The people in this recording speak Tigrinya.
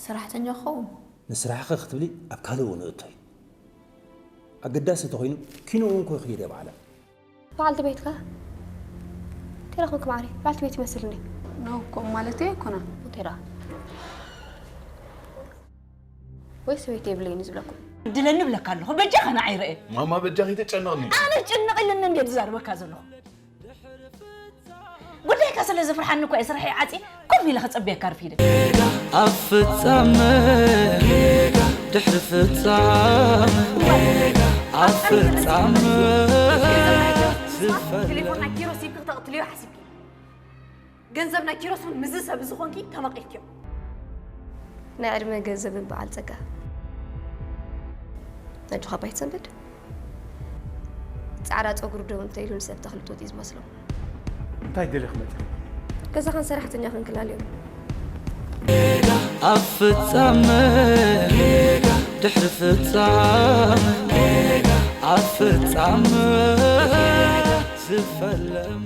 ሰራሕተኛ ክኸውን? ንስራሕኺ ክትብሊ ኣብ ካልእ እውን እእቶ እዩ። ኣገዳሲ እንተኾይኑ ኪኖ እውን ኮ ይኽይድ እየ ባዕላ። በዓልቲ ቤትካ እንታይ ረኽብክ ማዕረይ? በዓልቲ ቤት ይመስልኒ። ነው እኮ ማለተይ ኣይኮነን። እንታይ ደኣ? ወይ ሰበይቲ የብለይን እዩ ዝብለኩም? ድለኒ ብለካ ኣለኹ በጃኻ ንዓይ ርአ። ማማ በጃኺ ተጨነቕኒ። ኣነ ጭንቕ ኢልኒ እንደ ዝዛርበካ ዘለኹ። ጉዳይካ ስለ ዘፍርሓኒ እኳ እየ ስርሐይ ዓፂ ኮፍ ኢለ ክፀበየካ ኣርፊደ። ኣብ ፍጻመ ድሕሪ ፍጻመ ኣብ ፍጻመ ዝፈለ ቴሌፎን ናይ ኪሮስ ሂብኪ ክተቕትልዮ ሓሲብኪ። ገንዘብ ናይ ኪሮስ እውን ምስዚ ሰብ እዚ ኾንኪ ተመቒልክዮ። ናይ ዕድመ ገንዘብን በዓል ጸጋ ኣጆኻ ኣባይ ትሰንብድ። ጻዕዳ ጸጉሩ ደው እንተኢሉ ንሰብ ተኽሊ ጡጥ እዩ ዝመስሎ። እንታይ ደሊኽ መጽእ? ገዛኻን ሰራሕተኛኽን ክላልዮም። ኣብ ፍጻመ ድሕሪ ፍጻመ ኣብ ፍጻመ ዝፈለም